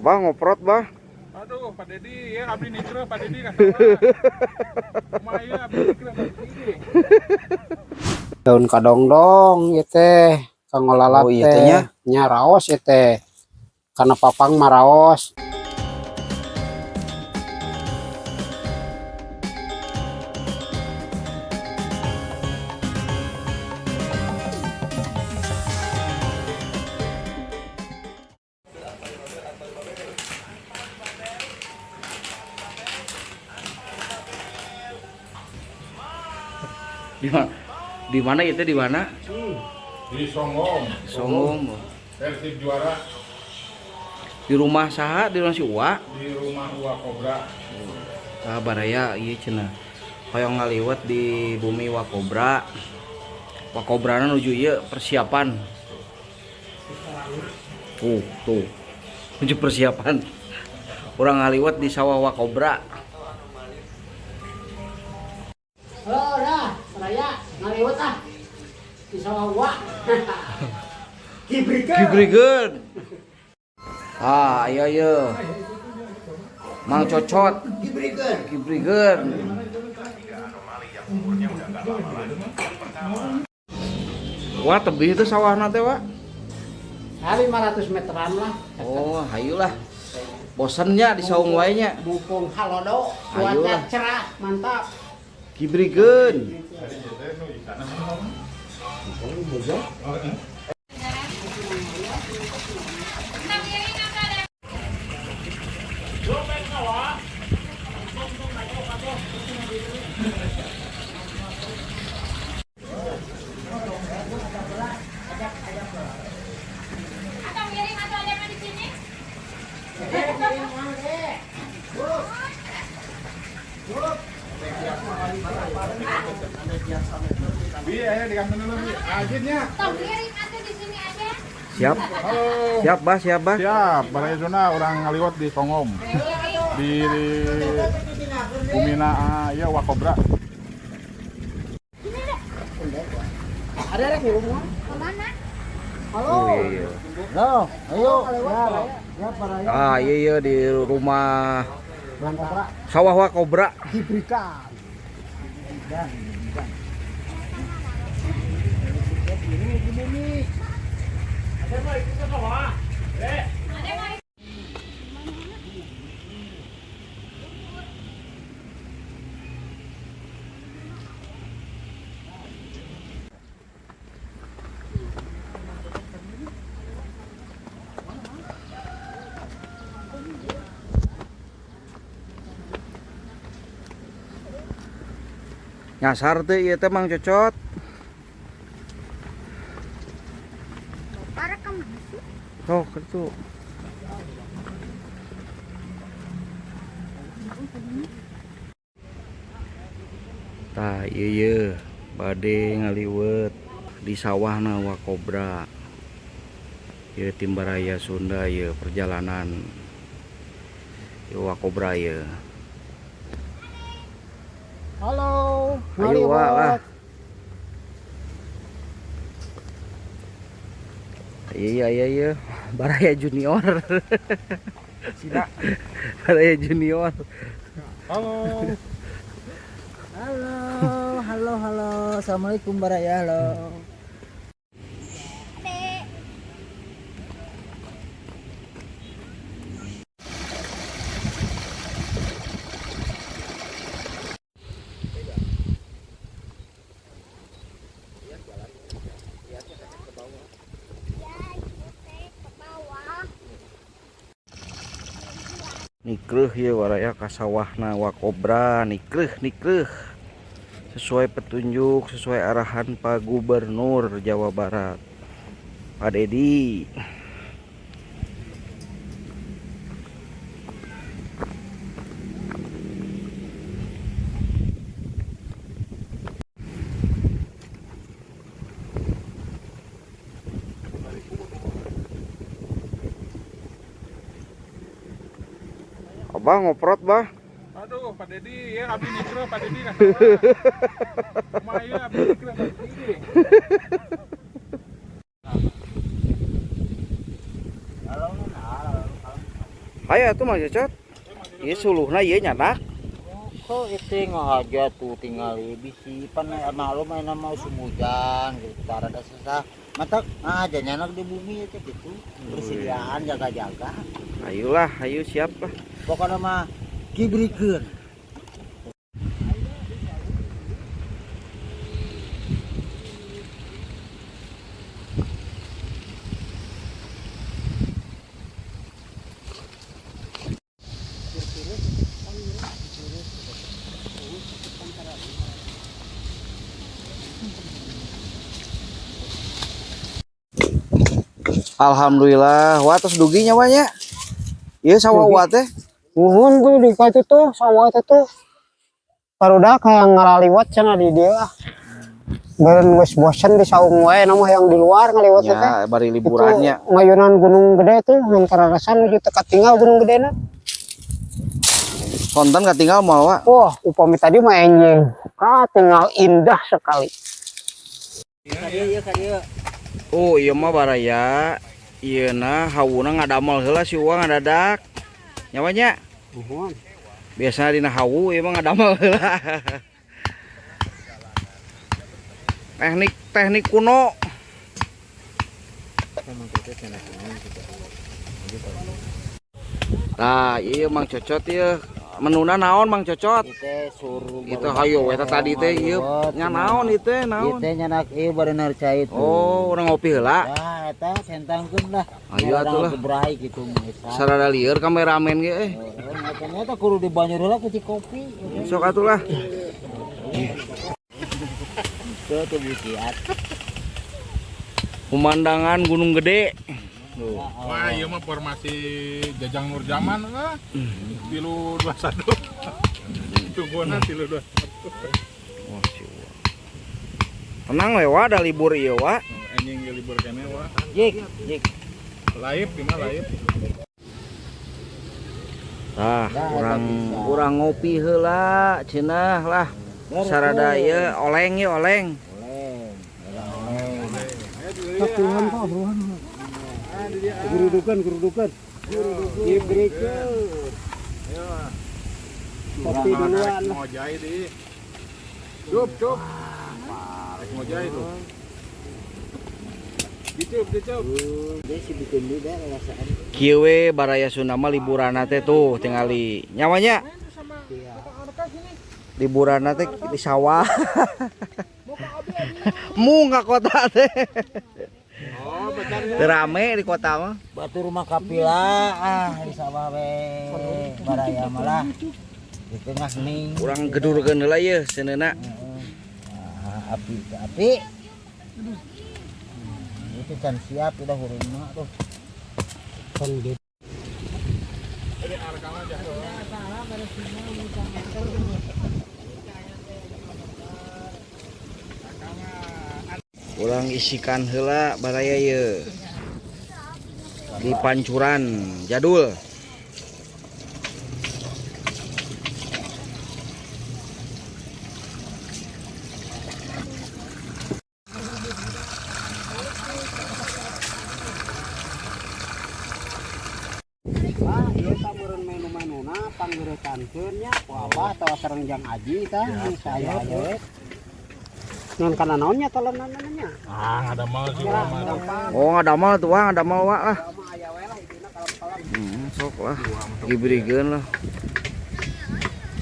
Abah ngoprot, Bah. Aduh, Pak Dedi, ya abdi nikra, Pak Dedi nggak salah. Kumaha ieu abdi nikra Pak Dedi. Daun kadongdong ieu teh kanggo lalap Oh, iya teh nya. Teh nya raos ieu teh kana papang mah raos. Di mana? Di mana itu, di mana? Di Songgom. Songgom. Persib juara. Di rumah saha? Di rumah si Uwa. Di rumah Uwa Kobra. Ah, baraya ieu cenah. Hoyong ngaliwet di bumi Wakobra. Wakobrana nuju ieu persiapan. Tuh, tuh. Nuju persiapan. Urang ngaliwet di sawah Wakobra. Oh, dah, raya ngaliwet ah. Di sawah wa. Kibrikeun. Kibrikeun. Ah, ayo ayo. Mang Cocot. Kibrikeun. Kibrikeun. Wah, tebih itu sawahna teh, Wak. Ah, 500 meteran lah. Oh, hayulah. Bosennya di saung wae nya. Mumpung halodo, cuaca Ayolah. Cerah, mantap. Kibrikeun. Atau ngirim atau ada yang di sini? Bi, ayo di kantor dulu, Bi. Ajitnya. Atau ngirim atau di sini aja? Siap. Halo. Siap, Bah, siap, Bah. Siap, Baraya Zona orang ngaliwat di Songgom. Di Bumina ah, ya Wakobra. Ada rek ngomong. Kemana? Halo. Oh, iya, iya. Halo, ayo. Ya, baraya. Ah, iya iya di rumah Mantap. sawah Wakobra. Kibrikan. Nyasar teh ieu teh Mang Cocot. Para kemana sih? Tuh, gitu. Tah, ieu ye bade ngaliwet di sawahna Wakobra. Ieu tim Baraya Sunda ieu perjalanan. Ieu Wakobra ieu. Halo. Ayo, Wak, lah. Iya iya iya, Baraya Junior. Sina. Baraya Junior. Halo. Halo, halo, halo. Assalamualaikum Baraya, halo. Dek. Ya, itu teh ke bawah. Nikreuh ieu waraya ka sawahna Wakobra, nikreuh nikreuh. Sesuai petunjuk, sesuai arahan Pak Gubernur Jawa Barat. Pak Dedi. Abah ngoprot, Bah. Aduh, Pak Dedi, ya abdi nikra, Pak Dedi nggak salah. Kumaha ieu abdi nikra Pak Dedi. Ayo atuh Mang Cocot. Ieu suluhna ieu nyanak. Kok itu ngahaja tuh tinggal bisi pan maklum ayeuna mah musim hujan gitu rada susah. Matak ngahaja nyanak di bumi itu gitu. Persediaan jaga-jaga. Ayolah, ayo siap lah. Pokoknya mah kibrikeun. Alhamdulillah, wah tos dugi nya nya. Ieu sawah wa teh. Nuhun tuh di ka itu tuh sawah itu tuh. Barudak hayang ngalaliwat cenah di dieu ah. Beureun geus bosen di saung wae na mah yang di luar ngaliwat teh. Ya, bari liburannya. Itu ngayunan Gunung Gede tuh ngan kararasan nuju teu katinggal Gunung Gede na. Konten katinggal moal wa. Wah, upami tadi mah enjing. Katinggal indah sekali. Ka dieu ka dieu. Oh, ieu mah baraya. Ieu na hawuna ngadamel heula si Uwa ngadadak. Nyawa nya? Nuhun. Biasana dina hawu ieu mah ngadamel heula. Teknik teknik kuno. Nah, ieu Mang Cocot ieu menuna naon Mang Cocot? Itu Itu hayo we tadi teh ieu nya naon ieu teh naon? Ieu teh nyanak ieu barenar cai itu. Oh, urang ngopi heula. Nah, eta sentangkeun lah. Ayo atuh lah. Bebrahi gitu mah. Sarada lieur kameramen ge eh. Ternyata kudu dibanjur heula ku kopi. Sok atuh lah. Tuh tuh bukiat. Pemandangan Gunung Gede. Tuh. Wah, ieu mah formasi Jajang Nurjaman ah. 321. Tungguan 321. Wah, si Uwa. Tenang we wa da libur ieu wa. Anjing ge libur keneh wa. Jik, jik. Laip di mah laip. Tah, urang ngopi heula cenah lah. Sarada ieu oleng ieu oleng. Oleng, oleng. Tuhan kok, buruan. Gerudukan, gerudukan. Diberikan. Kopi duluan. Ngojai di. Cup, cup. Rek ngojai tuh. Dicup, dicup. Dia si bikin dulu dah rasaan. Kieu we baraya Sunda mah liburanna teh tuh tingali. Nyawanya. Liburanna teh di sawah. Mung ka kota teh. Oh, benar ya. Teu rame di kota mah. Batu rumah kapila ah di sawah we baraya malah di tengah ning. Urang gedurkeun heula ieu seuneuna. Ah, api api. Itu can siap udah hurungna tuh. Urang isikan heula baraya ieu. Di pancuran jadul. Wah, ieu tah meureun menu-menuna panggeureutankeun nya ku abah atawa sareng Jang Aji tah saya aya we. Ngan kana naon nya talenanna nya? Ah, ngadamel sih Uwa mah. Oh, ngadamel tuh wah, ngadamel wa lah. Mah aya we lah intina kalem-kalem. Sok lah. Gibrikeun lah.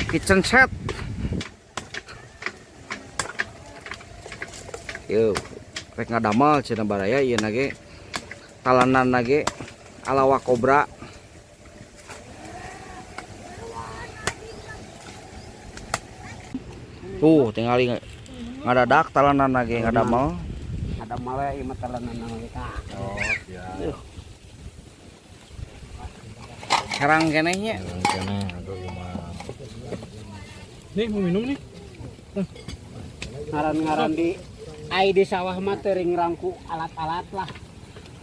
Kitchen set. Yo, rek ngadamel cenah baraya ieu na ge. Talananna ge ala wa kobra. Tuh, tingali ngadadak talananna ge ngadamel. Ngadamel we ieu mah talenanna we tah. Oh, siap. Herang keneh nya. Keneh aduh ieu mah. Nih mau minum nih. Ngaran-ngaran di ai di sawah mah teuring rangku alat-alat lah.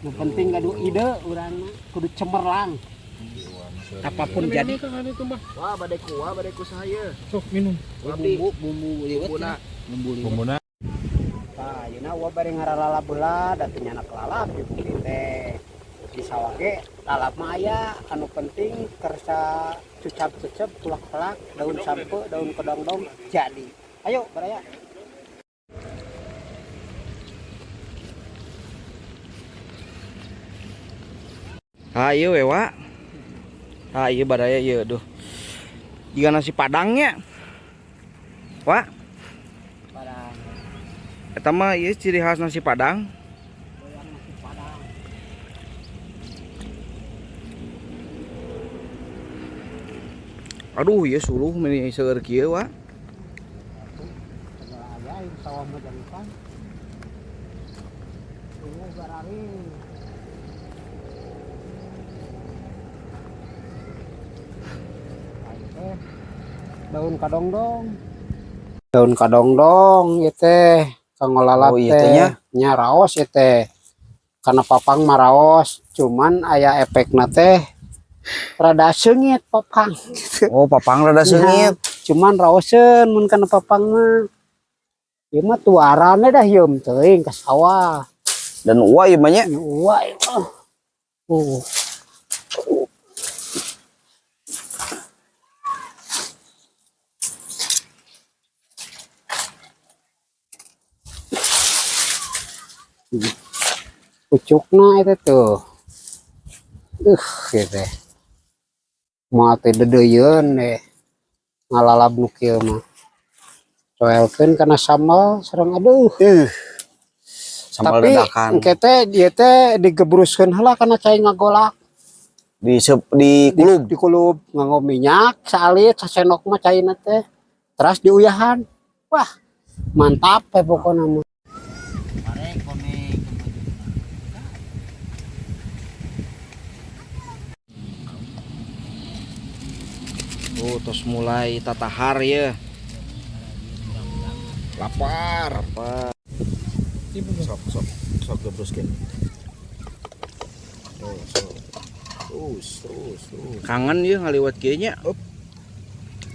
Nu penting gaduh ide urang mah kudu cemerlang. Apapun jadi. Wah, badai kuah, badai ku saya. Sok minum. Bumbu bumbu liwet. Bumbu liwet. Bumbuna. Tah, ayeuna wa bari ngaralalap heula da teu nyanak lalap di bumi teh. Di sawah ge lalap mah aya, anu penting kersa cucap-cucap tulak-pelak daun sampe, daun kedongdong jadi. Ayo baraya. Ah ieu we wa. Ah ieu baraya ieu duh. Jiga nasi padangnya. Wa. Padang. Eta mah ieu ciri khas nasi padang. Goyang nasi padang. Aduh ieu suluh meni seueur kieu wa. Segala aya ieu sawah mah jadikan. Suluh bararing. Daun kadongdong. Daun kadongdong ieu teh kanggo lalap Oh, ieu teh nya. Nya raos ieu teh. Karena papang mah raos, cuman aya efekna teh rada seungit papang. Oh, papang rada seungit. Ya, cuman raoseun mun kana papang mah. Ieu mah tuaranna dah hieum teuing ka sawah. Dan uwa ieu mah nya. Nya uwa ieu mah. Pucukna itu tuh. Gitu. Moal teh deudeuyeun deh. Ngalalab nu kieu mah. Coelkeun kana sambal sareng aduh. Sambal Tapi dadakan. engke teh ieu teh digebruskeun heula kana cai ngagolak. Di di kulub. Di kulub nganggo minyak saalit sasendok mah caina teh. Teras diuyahan. Wah, mantap we pokona mah. Oh, terus mulai tatahar ya. Lapar. Lapar. Sok sok sok gebruskeun. Tuh, sok. Terus, terus, terus. Kangen ya ngaliwat kieu nya. Up.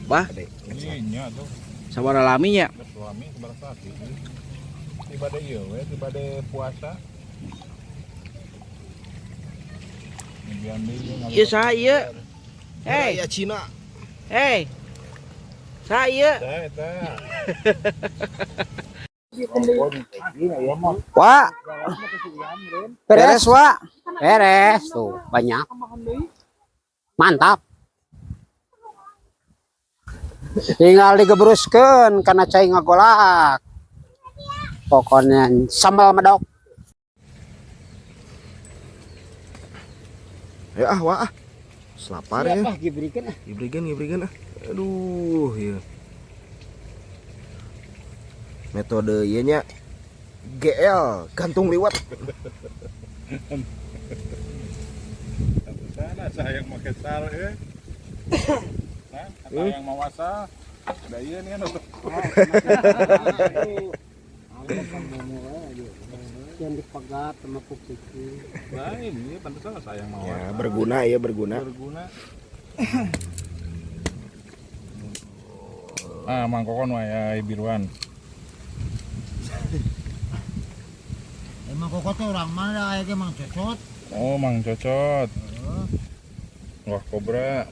Bah. Iya tuh. Sabaraha lami nya? Suami sabaraha saat. Tiba de ieu we, tiba de puasa. Ieu saha ieu? Hei, ya Cina. Hei. Saha ieu? Eta. Wah. Beres, Wak. Beres tuh, banyak. Mantap. Tinggal digebruskeun kana cai ngagolak. Pokoknya sambal medok. Ya ah, wah ah. Selapar ya. Siapa gibrikeun ah. Gibrikeun, gibrikeun ah. Aduh, ya. Metode ieu nya GL, gantung liwat. Sana saya yang make sal eh. Nah, atau yang mawasa. Da ieu nih anu. Yang dipegat sama pupuk. Lain ieu pantesan saya yang mawasa. Ya, berguna ya, berguna. Berguna. Ah, Mang Kokon wae biruan. Emang Kokon teh orang mana aya ge Mang Cocot? Oh, Mang Cocot. Wah, kobra.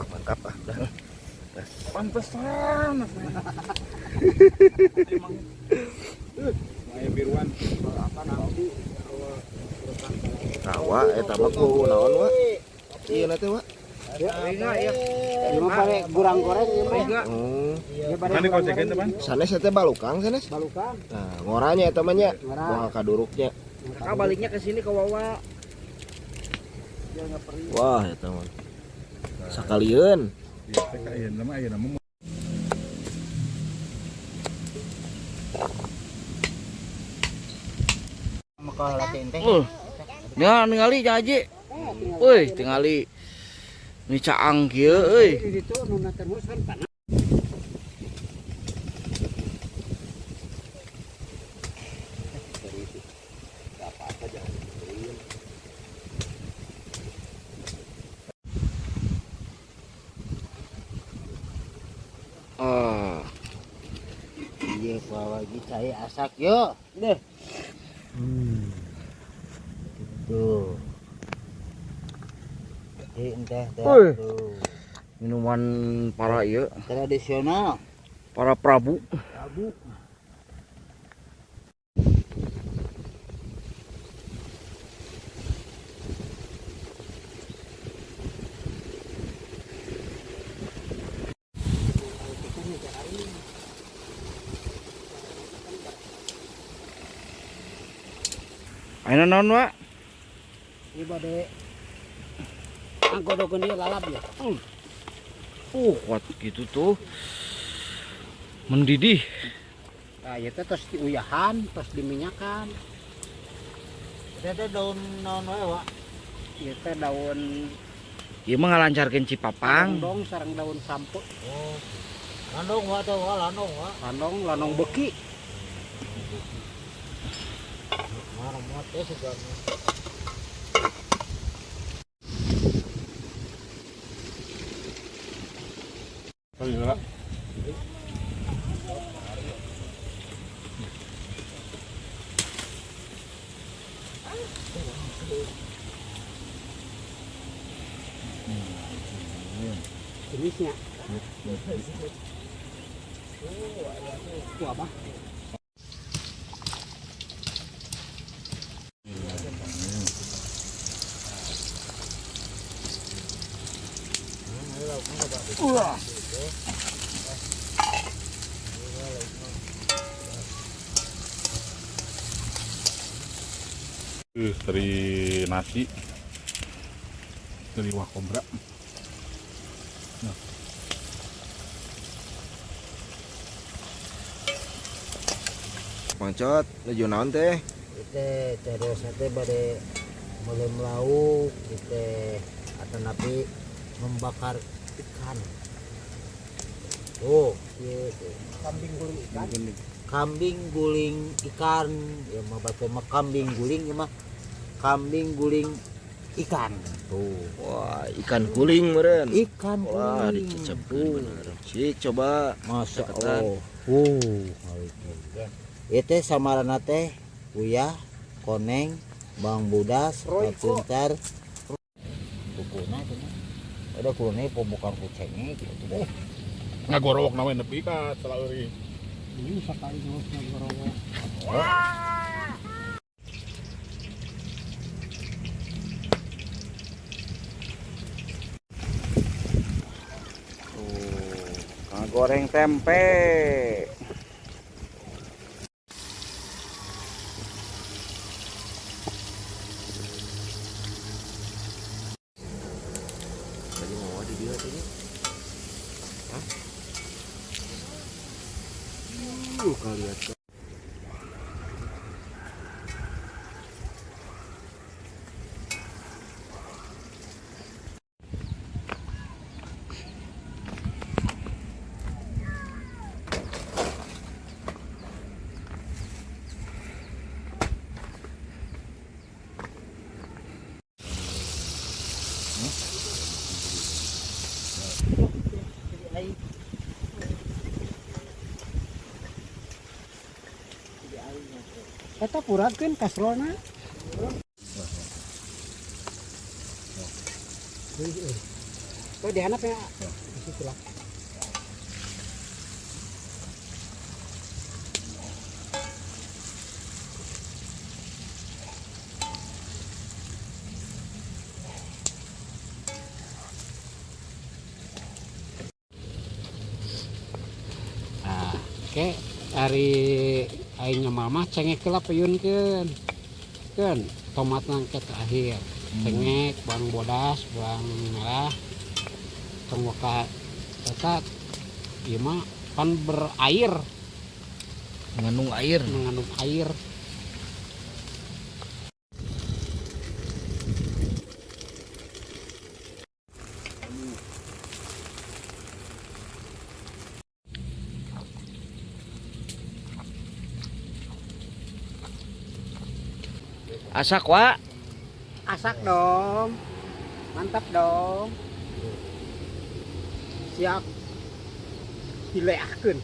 Mantap ah. Udah. Pantesan. Emang. Aya biruan. Tawa eta mah ku naon wa? Ieu na teh wa. Ya, ini mah bare gurang goreng ieu mah. Oh. Ieu bare Kan gurang dikocekeun teh, goreng. Pan? Sanes teh balukang sanes. Balukang. Nah, ngoranya eta mah nya. Ngora. Moal kaduruknya. Kakak baliknya ke sini ke Wawa. Wah, eta mah. Sakalieun. Ieu teh ka ieu mah ayeuna mah Ya ningali Cak Haji. Euy, tingali. Ini caang kieu euy. Di ditu nu terus kan panas. Ah, Iya, bawa lagi saya asak yo. Deh. Teh teh. Minuman para ieu tradisional. Para prabu. Prabu. Ayeuna naon, Wak? Ieu bade anggodogeun ieu lalap ya. Kuat gitu tuh. Mendidih. Nah, ieu teh tos diuyahan, tos diminyakan. Ieu teh daun naon wae, Wak? Ieu teh daun ieu mah ngalancarkeun Cipapang. Landong sareng daun sampo. Oh. Landong wa teh, Wak, landong wa. Landong, landong beuki. Jenisnya. Itu apa? Dari nasi, dari Wakobra. Nah. Pancot, nuju naon teh? Teh terus teh bade mulai melauk, teh atanapi membakar ikan. Oh, ieu teh. Kambing guling ikan. Kambing guling ikan, ya mah baca mah kambing guling ya mah kambing guling ikan. Tuh. Wah, ikan guling meureun. Ikan guling. Wah, dicecepkeun bener. Cik coba. Masya Allah. Ieu teh samarana teh uyah, koneng, bawang bodas, patuntar. Kukuna cenah. Ada kulune pembukaan kucenge gitu deh. Ngagorowok na we nepi ka salaeuri. Ini sakali geus ngagorowok. Tuh, goreng tempe. Tadi mau di dia tadi. Hah? Kalian. Eta puragkeun kasrona. Oh, dihanap ya. Di situ lah. Nah, oke, hari aing mama cengek heula peyunkeun. Keun tomatna ke terakhir. Cengek, bawang bodas, bawang merah. Tong waka eta ieu mah pan berair, mengandung air, mengandung air. Asak, Wak. Asak dong. Mantap dong. Siap dileahkeun.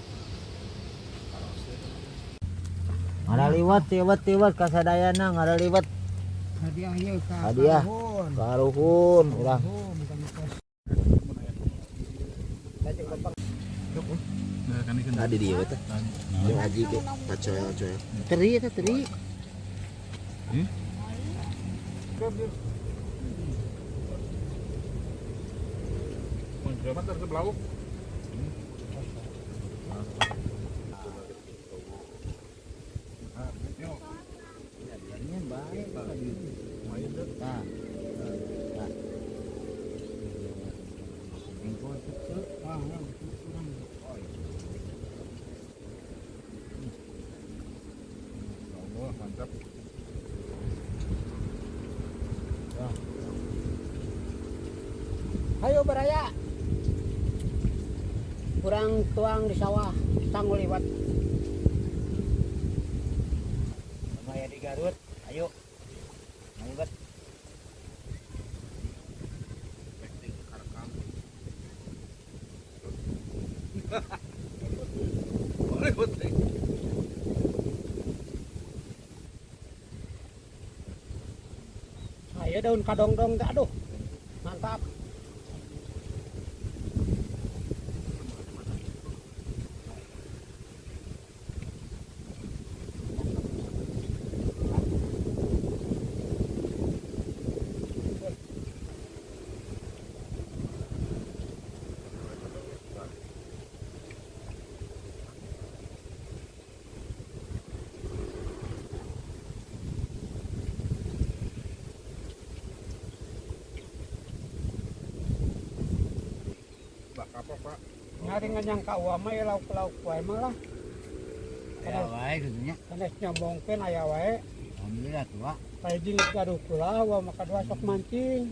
Ngaraliwat tiwat-tiwat kasadayana ngaraliwat. Hadiah ieu ka Hadiah. Karuhun urang. Tadi dia teh. Jeung Haji ke pacoel-coel. Teri eta teri. Mun terus lauk. Allah, mantap. Ayo baraya. Kurang tuang di sawah, sanggul liwat. Maya di Garut, ayo. Ayo, Bet. Ayo daun kadongdong teh aduh. Mantap. Lah kapok, Pak. Ngari nganyang ka uwa mah ya lauk-lauk wae mah lah. Aya wae kitu nya. Sanes nyombongkeun aya wae. Alhamdulillah tuh, Pak. Kahiji geus gaduh kula, wa maka dua sok mancing.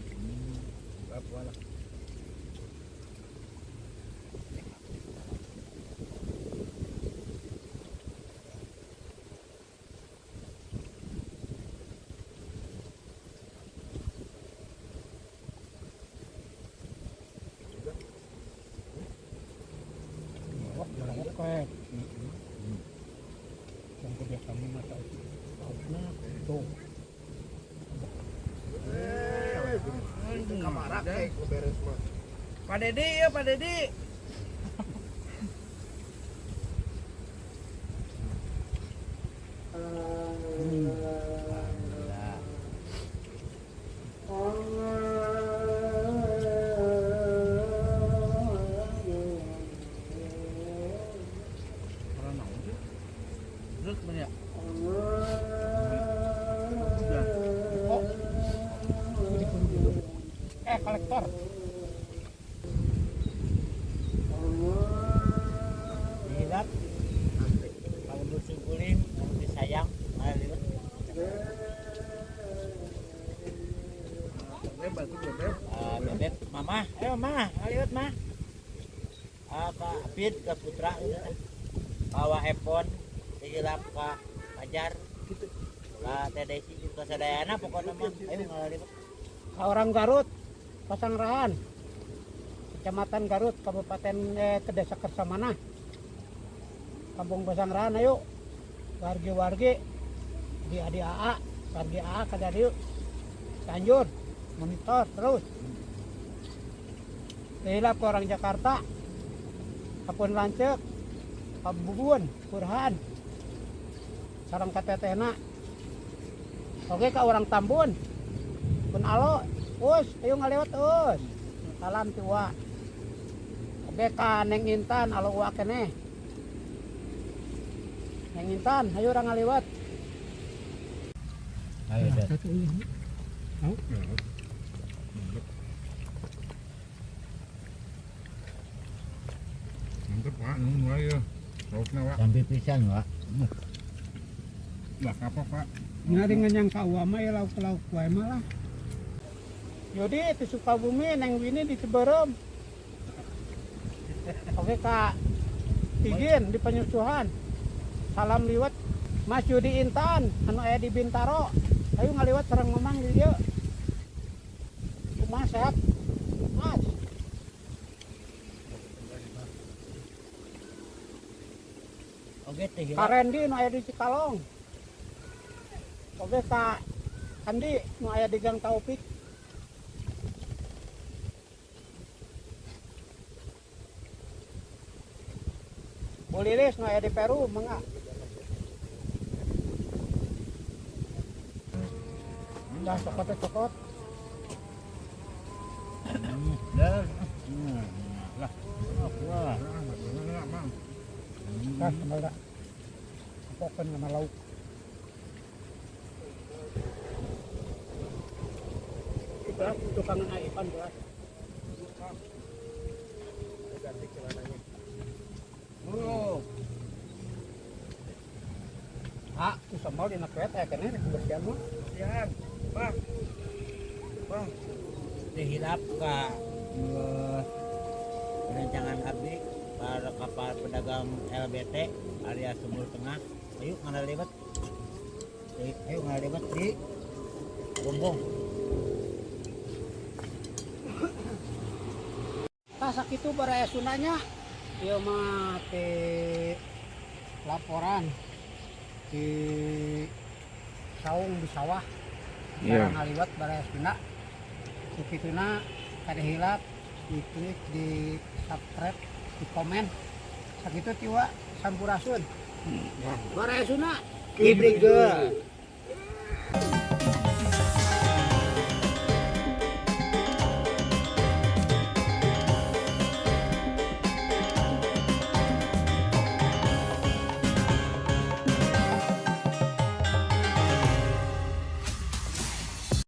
Oke. Yang kebiasaan mah tahu. Tuh. Kamarak teh beres mah. Pak Dedi ya Pak Dedi. Kolektor. Dihilap. Kalau bersyukurin, kalau disayang, malah liwat. Bebek, mama, ayo mama, liwat mah. Pak Apid ke Putra, bawa Epon, dihilap ke Fajar, ke Tedesi, ke Sadayana, pokoknya mah, ayo ngalah liwat. Orang Garut, Pasangrahan, Kecamatan Garut, Kabupaten ke Desa Kersamanah, Kampung Pasangrahan, ayo wargi-wargi di adi AA, wargi AA kada dieu, Cianjur, monitor terus. Dihilap ke orang Jakarta, Kapun Lanceuk, Kabubun, Burhan, sareng katetehna. Oke ke orang Tambun, Pun alo, us, ayo ngalewat us. Salam tua. Oke ka Neng Intan, alo uak keneh. Neng Intan, ayo orang ngalewat. Ayo dah. Mantep, Pak. Nuhun wae ya. Laukna, Pak. Sampai pisan, Pak. Lah kapok, Pak. Ngari nganyang ka uwa mah ya lauk-lauk wae mah lah. Yodi di Sukabumi, Neng Wini di Ciberem. Oke Kak Igin di Penyusuhan. Salam liwat Mas Yudi Intan anu aya di Bintaro. Ayo ngaliwat sareng Mamang di dieu. Kumaha sehat? Mas. Oke teh. Kak Rendi nu aya di Cikalong. Oke Kak Andi nu aya di Gang Taufik. Bu Lilis nu aya di Peru mangga. Dah cokot teh cokot. Lah. Wah. Dah sambal dah. Pokeun sama lauk. Berat tukangan Aipan berat. Ganti celananya. Oh. Ah, tu sambal dina kuet aya keneh kebersihan mah. Siap. Bang. Bang. Dihilap ka rencangan abdi para kapal pedagang LBT area Sumur Tengah. Ayo ngana lewat. Ayo ngana lewat di Gombong. Tah sakitu baraya Sundanya. Ieu mah ti laporan di saung di sawah. Iya. Ngaliwat baraya Sunda. Sakituna kada hilap di klik, di subscribe, di komen. Sakitu tiwa sampurasun. Baraya Sunda. Keep it good.